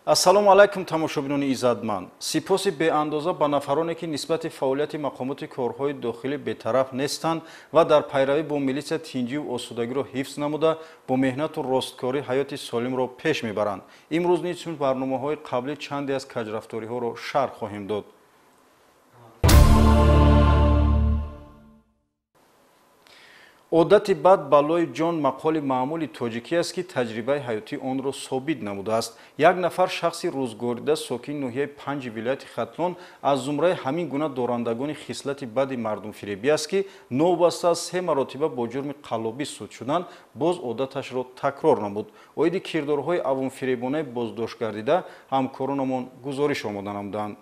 Ассалому алайкум, тамошобинони иззатманд. Сипоси беандоза ба нафароне, ки нисбати фаъолияти мақомоти корҳои дохилӣ бетараф нестанд ва дар пайравӣ бо милитсия тинҷиву осудагиро ҳифз намуда, бо меҳнату росткорӣ ҳаёти солимро пеш мебаранд. Имрӯз низ чун барномаҳои қаблӣ чанде аз каҷрафториҳоро шарҳ хоҳем дод. Одати бад балои ҷон мақоли маъмули тоҷикӣ аст, ки таҷрибаи ҳаётӣ онро собит намудааст. Як нафар шахси рӯзгорида, сокини ноҳияи Панҷи вилояти Хатлон, аз зумраи ҳамин гуна дорандагони хислати бади мардумфиребӣ аст, ки новобаста аз се маротиба бо ҷурми қаллобӣ суд шудан, боз одаташро такрор намуд. Оиди кирдорҳои авомфиребонаи боздошт гардида ҳамкоронамон гузориш омода намуданд.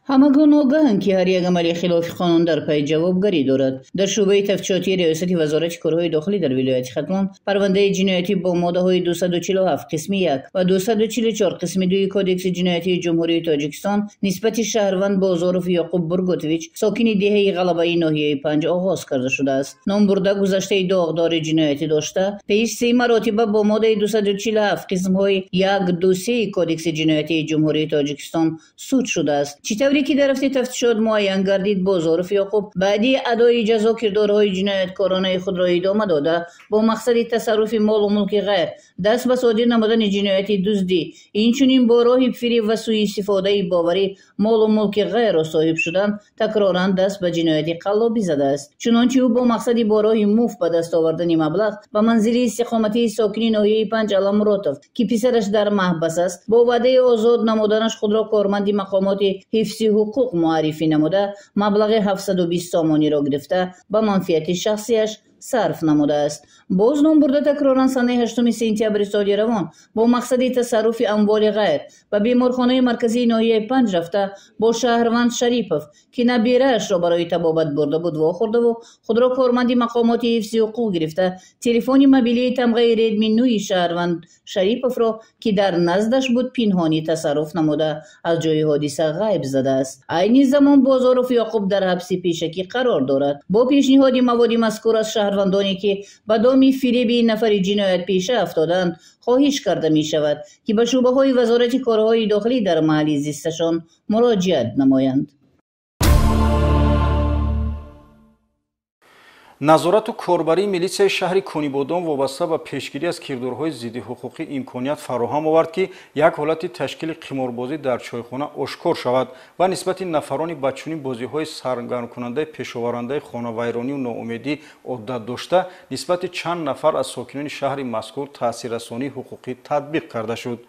Ҳамагон огаҳанд, ки ҳар як амали хилофи қонун дар пай ҷавобгарӣ дорад. Дар шӯъбаи тафтишотии риёсати вазорати корҳои дохилӣ дар вилояти Хатлон парвандаи ҷиноятӣ бо моддаҳои 247 қисми 1 ва 244 қисми 2 Кодекси ҷиноятии Ҷумҳурии Тоҷикистон нисбати шаҳрванд Бозоров Ёқуб Бургутович, сокини деҳаи Ғалабаи ноҳияи Панҷ, оғоз карда шудааст. Номбурда гузаштаи доғдори ҷиноятӣ дошта, пеш се маротиба бо моддаи 247 қисмҳои 1, 2, 3 Кодекси ҷиноятии Ҷумҳурии Тоҷикистон суд шудааст. Чӣ тавре ки дар рафти тафтишот муайян гардид, Бозоров Ёқуб баъди адои ҷазо кирдорҳои ҷинояткоронаи худро идома дода, бо мақсади тасарруфи молу мулки ғайр даст ба содир намудани ҷинояти дуздӣ, инчунин бо роҳи фиреб ва сӯистифодаи боварӣ молу мулки ғайрро соҳиб шудан, такроран даст ба ҷинояти қаллобӣ задааст. Чунончи ӯ бо мақсади бо роҳи муфт ба даст овардани маблағ ба манзили истиқоматии сокини ноҳияи Панҷ Аламуротов, ки писараш дар маҳбас аст, бо ваъдаи озод намуданаш худро корманди мақомоти ҳифзи ҳуқуқ муаррифӣ намуда, маблағи 720 сомониро гирифта, ба манфиати шахсияш сарф намудааст. Боз номбурда такроран санаи 8 сентябри соли равон бо мақсади тасарруфи амволи ғайр ба беморхонаи марказии ноҳияи Панҷ рафта, бо шаҳрванд Шарипов, ки набираашро барои табобат бурда буд, вохӯрдаву худро корманди мақомоти ҳифзи ҳуқуқ гирифта, телефони мобилии тамғаи Редми нӯи шаҳрванд Шариповро, ки дар наздаш буд, пинҳонӣ тасарруф намуда, аз ҷои ҳодиса ғайб задааст. Айни замон Бозоров Ёқуб дар ҳабси пешакӣ қарор дорад. Бо пешниҳоди маводи мазкур аз шаҳрвандоне, ки ба доми фиреби нафари ҷиноятпеша афтоданд, хоҳиш карда мешавад, ки ба шӯъбаҳои вазорати корҳои дохилӣ дар маҳалли зисташон муроҷиат намоянд. Назорату корбарии милитсияи шаҳри Конибодом вобаста ба пешгирӣ аз кирдорҳои зиддиҳуқуқӣ имконият фароҳам овард, ки як ҳолати ташкили қиморбозӣ дар чойхона ошкор шавад ва нисбати нафарони ба чунин бозиҳои саргармкунандаи пешоварандаи хонавайронию ноумедӣ одат дошта, нисбати чанд нафар аз сокинони шаҳри мазкур таъсиррасонии ҳуқуқӣ татбиқ карда шуд.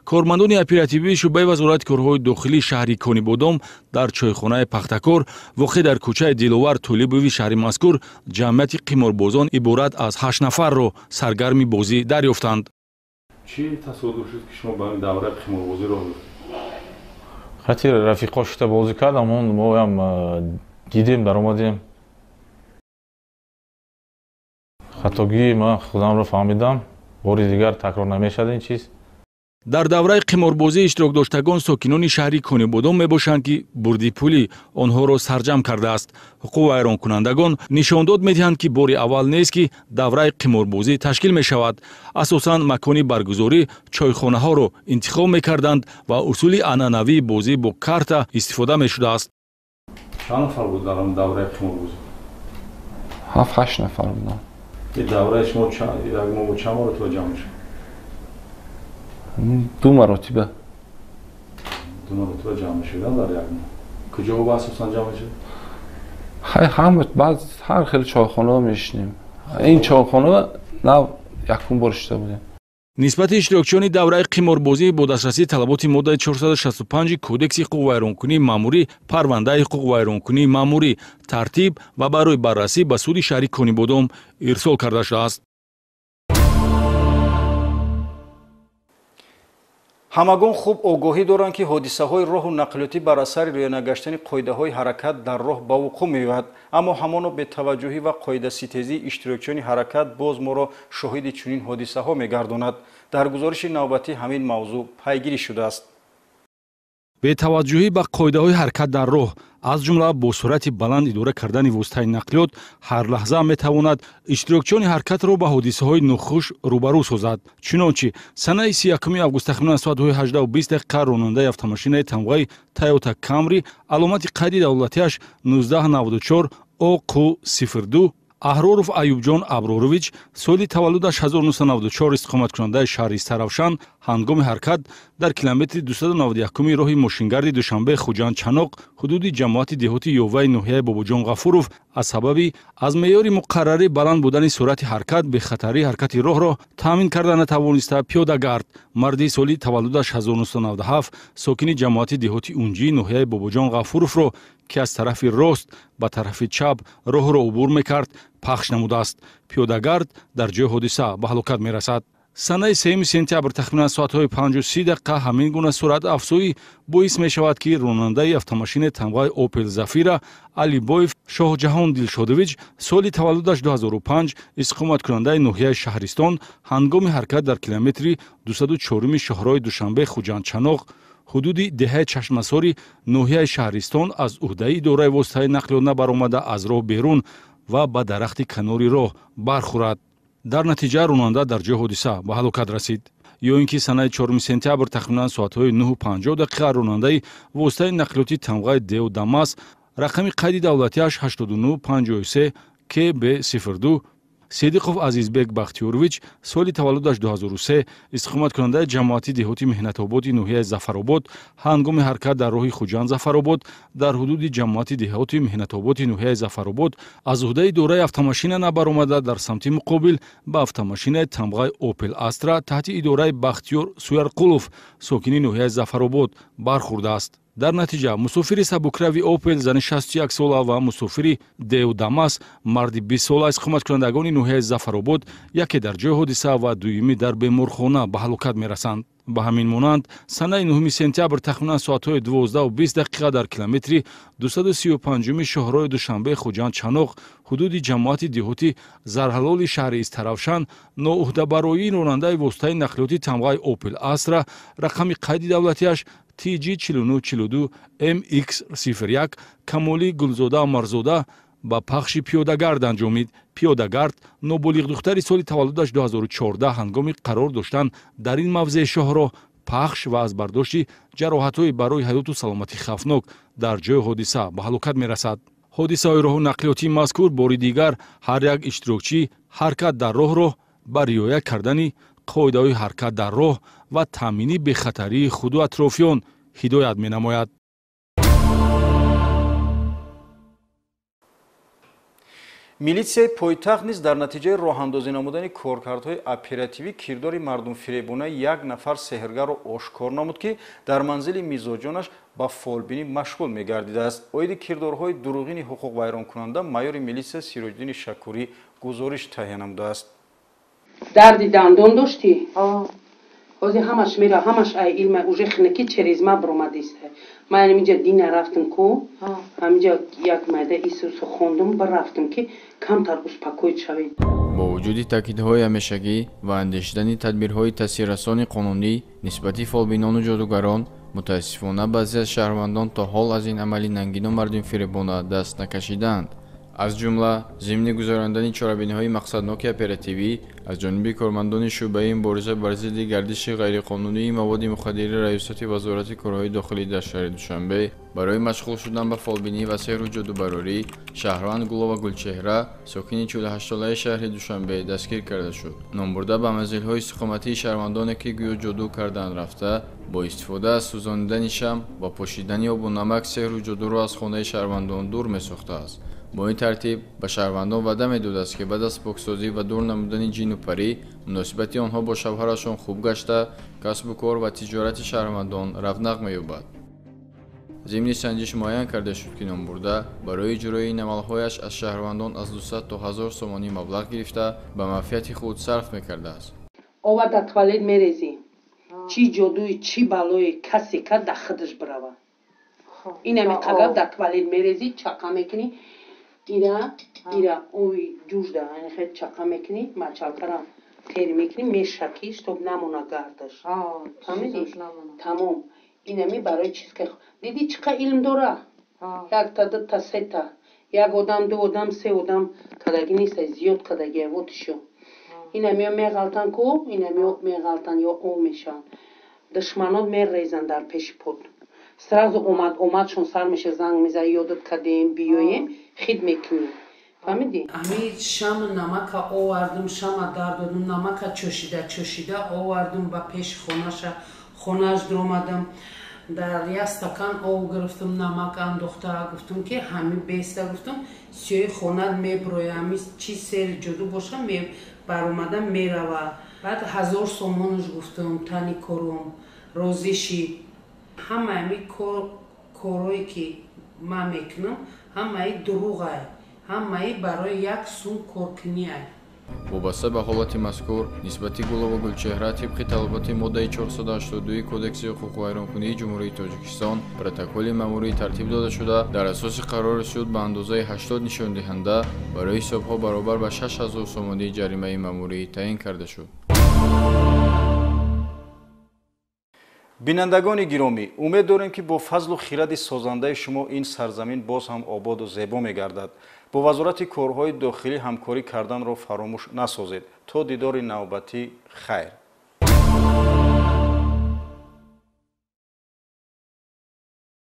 Кормандони оперативии шӯъбаи вазорати корҳои дохилии шаҳри Конибодом дар чойхонаи Пахтакор, воқеъ дар кӯчаи Диловар Толибови шаҳри мазкур, ҷамъияти қиморбозон иборат аз 8 нафарро саргарми бозӣ дарёфтанд. Чӣ тасодуф шуд, ки шумо ба ин давраи қиморбозӣ роҳ ёфтед? Хати рафиқо шута бозӣ кардам, моям дидем, даромадем. Хатогии ман худамро фаҳмидам, бори дигар такрор намешавад ин чиз. Дар давраи қиморбозӣ иштирокдоштагон сокинони шаҳри Конибодом мебошанд, ки бурди пулӣ онҳоро сарҷамъ кардааст. Ҳуқуқвайронкунандагон нишондод медиҳанд, ки бори аввал нест, ки давраи қиморбозӣ ташкил мешавад. Асосан макони баргузорӣ чойхонаҳоро интихоб мекарданд ва усули анъанавии бозӣ бо карта истифода мешудааст. Чанд нафар буд дар давраи қиморбозӣ? 7-8 нафар буданд. Давраи шумо як моҳ чанд маротиба ҷамъ мешуд? 2 маротиба. 2 маротиба ҷамъ мешудан дар як моҳ. Куҷо ба асосан ҷамъ мешуд? Ҳама баъз ҳар хел чойхонаҳо мешинем. Ин чойхона нав якум бор шида будем. Нисбати иштирокчиёни давраи қиморбозӣ бо дастрасии талаботи моддаи 465 Кодекси ҳуқуқвайронкунии маъмурӣ парвандаи ҳуқуқвайронкунии маъмурӣ тартиб ва барои баррасӣ ба суди шаҳри Конибодом ирсол карда шудааст. Ҳамагон хуб огоҳӣ доранд, ки ҳодисаҳои роҳу нақлиётӣ бар асари риоя нагаштани қоидаҳои ҳаракат дар роҳ ба вуқӯъ меояд. Аммо ҳамоно бетаваҷҷӯҳӣ ва қоидаситезии иштирокчиёни ҳаракат боз моро шоҳиди чунин ҳодисаҳо мегардонад. Дар гузориши навбатӣ ҳамин мавзӯъ пайгирӣ шудааст. Бетаваҷҷӯҳӣ ба қоидаҳои ҳаракат дар роҳ, аз ҷумла бо суръати баланд идора кардани воситаи нақлиёт, ҳар лаҳза метавонад иштирокчиёни ҳаракатро ба ҳодисаҳои нохуш рӯбарӯ созад. Чунончи санаи 31 август тахминан соатҳои 18:20 ронандаи автомошинаи тамғаи Тойота Камри аломати қайди давлатиаш 1994 ОҚ02 Аҳроров Аюбҷон Аброрович, соли таваллудаш 1994, истиқоматкунандаи шаҳри Истаравшан, ҳангоми ҳаракат дар километри 291 роҳи мошингарди Душанбе Хуҷанд Чаноқ, ҳудуди ҷамоати деҳоти Ёваи ноҳияи Бобоҷон Ғафуров, аз сабаби аз меъёри муқаррарӣ баланд будани суръати ҳаракат бехатарии ҳаракати роҳро таъмин карда натавониста, пиёдагард марди соли таваллудаш 1997, сокини ҷамоати деҳоти Унҷии ноҳияи Бобоҷон Ғафуровро, ки аз тарафи рост ба тарафи чап роҳро убур мекард, пахш намудааст. Пиёдагард дар ҷои ҳодиса ба ҳалокат мерасад. Санаи 3 сентябр тахминан соатҳои 5:30 ҳамин гуна суръат афзоӣ боис мешавад, ки ронандаи автомошинаи тамғаи Опел Зафира Алибоев Шоҳҷаҳон Дилшодович, соли таваллудаш 2005, истиқоматкунандаи ноҳияи Шаҳристон, ҳангоми ҳаракат дар километри 204 шоҳроҳи Душанбе Хуҷанд Чаноқ, ҳудуди деҳаи Чашмасори ноҳияи Шаҳристон, аз уҳдаи идораи воситаи нақлиёт набаромада, аз роҳ берун ва ба дарахти канори роҳ бархӯрад. Дар натиҷа ронанда дар ҷои ҳодиса ба ҳалокат расид. Ё ин ки санаи 4 сентябр тахминан соатҳои 9:50 ронандаи воситаи нақлиёти тамғаи Део Дамас рақами қайди давлатиаш 8953 КБ02 Седиқов Азизбек Бахтиёрович, соли таваллудаш 2003, истиқоматкунандаи ҷамоати деҳоти Меҳнатободи ноҳияи Зафаробод, ҳангоми ҳаракат дар роҳи Хуҷанд Зафаробод дар ҳудуди ҷамоати деҳоти Меҳнатободи ноҳияи Зафаробод аз уҳдаи идораи автомошина набаромада, дар самти муқобил ба автомошинаи тамғаи Опел Астра таҳти идораи Бахтиёр Суярқулов, сокини ноҳияи Зафаробод, бархӯрдааст. Дар натиҷа мусофири сабукрави Опел зани 61 сола ва мусофири Део Дамас марди 20 сола, истиқоматкунандагони ноҳияи Зафаробод, яке дар ҷои ҳодиса ва дуюмӣ дар беморхона ба ҳалокат мерасанд. Ба ҳамин монанд санаи 9 сентябр тахминан соатҳои 12:20 дар километри 235 шоҳроҳи Душанбе Хуҷанд Чаноқ, ҳудуди ҷамоати деҳоти Зарҳалоли шаҳри Истаравшан, ноуҳдабароии ронандаи воситаи нақлиёти тамғаи Опел Астра рақами қайди давлатиаш TG 4942 MX01 Камоли Гулзода Марзода ба пахши пиёдагард анҷомид. Пиёдагард ноболиғ духтари соли таваллудаш 2014 ҳангоми қарор доштан дар ин мавзеи шоҳроҳ пахш ва аз бардошти ҷароҳатҳои барои ҳаёту саломатӣ хавфнок дар ҷои ҳодиса ба ҳалокат мерасад. Ҳодисаҳои роҳу нақлиётии мазкур бори дигар ҳар як иштирокчӣ ҳаракат дар роҳро ба риоя кардани қоидаҳои ҳаракат дар роҳ ва таъмини бехатарии худу атрофиён ҳидоят менамояд. Милитсияи пойтахт низ дар натиҷаи роҳандозӣ намудани коркардҳои оперативӣ кирдори мардумфиребонаи як нафар сеҳргарро ошкор намуд, ки дар манзили мизоҷонаш ба фолбинӣ машғул мегардидааст. Оиди кирдорҳои дурӯғини ҳуқуқвайронкунанда майори милитсия Сироҷиддини Шакурӣ гузориш таҳия намудааст. Дарди дандон доштӣ? Ҳозир ҳамаш мера, ҳамаш ай илма уже хинаки черезма баромадист. Ман ҳаминҷа дина рафтам ку, ҳаминҷа як майда Исусу хондум, бар рафтам ки камтар успокоит шавед. Бо вуҷуди таъкидҳои ҳамешагӣ ва андешидани тадбирҳои таъсиррасони қонунӣ нисбати фолбинону ҷодугарон, мутаассифона баъзе аз шаҳрвандон то ҳол аз ин амали нангину мардумфиребона даст накашидаанд. Аз ҷумла зимни гузарондани чорабиниҳои мақсадноки оперативӣ аз ҷониби кормандони шӯъбаи мубориза бар зидди гардиши ғайриқонунии маводи мухаддири Раёсати Вазорати корҳои дохилӣ дар шаҳри Душанбе барои машғул шудан ба фолбинӣ ва сеҳру ҷодубарорӣ шаҳрванд Гулова Гулчеҳра, сокини 48-солаи шаҳри Душанбе, дастгир карда шуд. Номбурда ба манзилҳои истиқоматии шаҳрвандоне, ки гӯё ҷоду кардаанд, рафта бо истифода аз сӯзонидани шамъ ва пошидани обу намак сеҳру ҷодуро аз хонаи шаҳрвандон дур месохтааст. Бо ин тартиб ба шаҳрвандон ваъда медодааст, ки баъд аз поксозӣ ва дур намудани ҷину парӣ муносибати онҳо бо шавҳарашон хуб гашта, касбу кор ва тиҷорати шаҳрвандон равнақ меёбад. Зимни санҷиш муайян карда шуд, ки номбурда барои иҷрои ин амалҳояш аз шаҳрвандон аз 200 то 1000 сомонӣ маблағ гирифта ба манфиати худ сарф мекардааст. Ова дар туалет мерезӣ, чӣ ҷодуи, чӣ балое касе кард, дар худаш бирава. Инами қагав дар туалет мерезӣ, чақа мекунӣ, ира ира ови ҷужда хел чақа мекунӣ, мачалкара тер мекунӣ, мешакӣ, чтоб намона гардаш. Фаҳмидӣ? Тамом. Инами барои чиз ки диди чӣ қа илм дора? Якта, дута, сета. Як одам, ду одам, се одам кадаги неста, зиёд кадаги, вот ишо. Инамиё меғалтан ку, инамиё меғалтан ё ов мешаванд. Душманот мерезанд дар пеши под. Сразу омад, омадшон сар меша, занг меза, ёдат кардем, биёем, хид мекунем. Фаҳмидӣ? Ами шама намака овардум, шама дар додум, намака чошида, чошида овардум ба пеши хонаша, хонааш дуромадам. Дар як стакан об гирифтам, намак андохта, гуфтам ки ҳами беста, гуфтам, сиёи хонат меброя, ҳами чи сери ҷоду боша, баромада мерава. Баъд 1000 сомонаш гуфтам, тани корум розӣ шид. Ҳама ҳами корое ки ман мекунам, ҳамаи дурӯғай, ҳамаи барои як сум коркуниай. Вобаста ба ҳолати мазкур нисбати Гулова Гулчеҳра тибқи талаботи моддаи 482 Кодекси ҳуқуқвайронкунии Ҷумҳурии Тоҷикистон протоколи маъмурӣ тартиб дода шуда, дар асоси қарори суд ба андозаи 80 нишондиҳанда барои ҳисобҳо баробар ба 6000 сомонӣ ҷаримаи маъмурӣ таъин карда шуд. Бинандагони гиромӣ, умед дорем, ки бо фазлу хиради созандаи шумо ин сарзамин боз ҳам ободу зебо мегардад. Бо Вазорати корҳои дохилӣ ҳамкорӣ карданро фаромӯш насозед. То дидори навбатӣ, хайр.